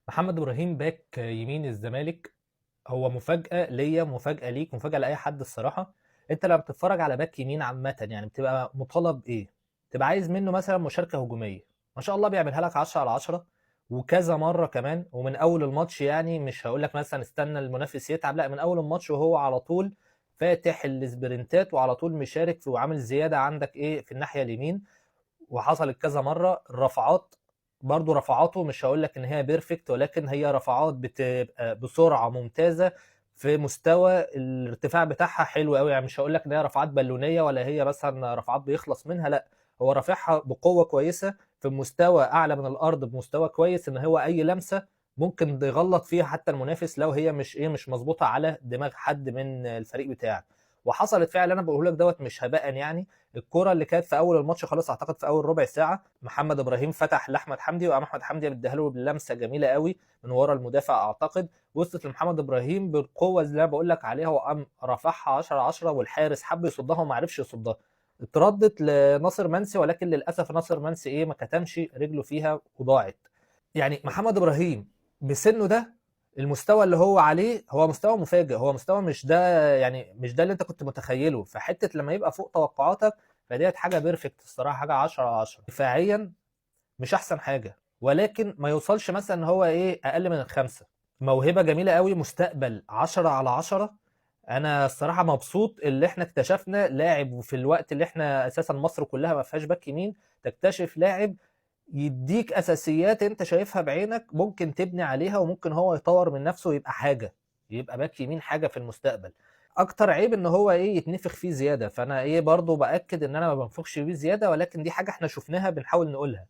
محمد ابراهيم باك يمين الزمالك، هو مفاجأة ليا، مفاجأة ليك، مفاجأة لأي حد الصراحة. انت لما بتتفرج على باك يمين عامة يعني بتبقى مطالب ايه؟ تبقى عايز منه مثلا مشاركة هجومية، ما شاء الله بيعملها لك 10 على 10 وكذا مرة كمان، ومن أول الماتش. يعني مش هقول لك مثلا استنى المنافس يتعب، لا، من أول الماتش وهو على طول فاتح السبرنتات وعلى طول مشارك في وعامل زيادة عندك ايه في الناحية اليمين. وحصلت كذا مرة الرفعات، برضو رفعاته مش هقول لك ان هي perfect، ولكن هي رفعات بتبقى بسرعة ممتازة في مستوى الارتفاع بتاعها حلو قوي. يعني مش هقول لك ان هي رفعات بالونيه ولا هي مثلا رفعات بيخلص منها، لا، هو رافعها بقوة كويسة في مستوى اعلى من الارض بمستوى كويس، ان هو اي لمسه ممكن يغلط فيها حتى المنافس لو هي مش ايه، مش مظبوطة على دماغ حد من الفريق بتاعك. وحصلت فعلا، انا بقول لك دوت مش هباء يعني. الكرة اللي كانت في اول الماتش خلاص، اعتقد في اول ربع ساعة، محمد ابراهيم فتح لاحمد حمدي، وقام احمد حمدي مديها له بلمسه جميلة قوي من ورا المدافع اعتقد، وصلت لمحمد ابراهيم بالقوة اللي انا بقول لك عليها، وقام رفعها 10 10، والحارس حب يصدها وما عرفش يصدها، اتردت لناصر منسي، ولكن للاسف ناصر منسي ايه، ما كتمش رجله فيها وضاعت. يعني محمد ابراهيم بسنة ده، المستوى اللي هو عليه هو مستوى مفاجئ، هو مستوى مش ده، يعني مش ده اللي انت كنت متخيله. فحته لما يبقى فوق توقعاتك فديت حاجة perfect الصراحة، حاجة 10 على 10. دفاعيا مش احسن حاجة، ولكن ما يوصلش مثلا ان هو ايه اقل من الخمسة. موهبة جميلة قوي، مستقبل 10 على 10. انا الصراحة مبسوط اللي احنا اكتشفنا لاعب في الوقت اللي احنا اساسا مصر كلها ما فيهاش باك يمين، تكتشف لاعب يديك اساسيات انت شايفها بعينك ممكن تبني عليها، وممكن هو يطور من نفسه ويبقى حاجة، يبقى باك يمين حاجة في المستقبل. اكتر عيب ان هو ايه، يتنفخ فيه زيادة. فانا ايه برضو باكد ان انا ما بنفخش فيه زيادة، ولكن دي حاجة احنا شفناها بنحاول نقولها.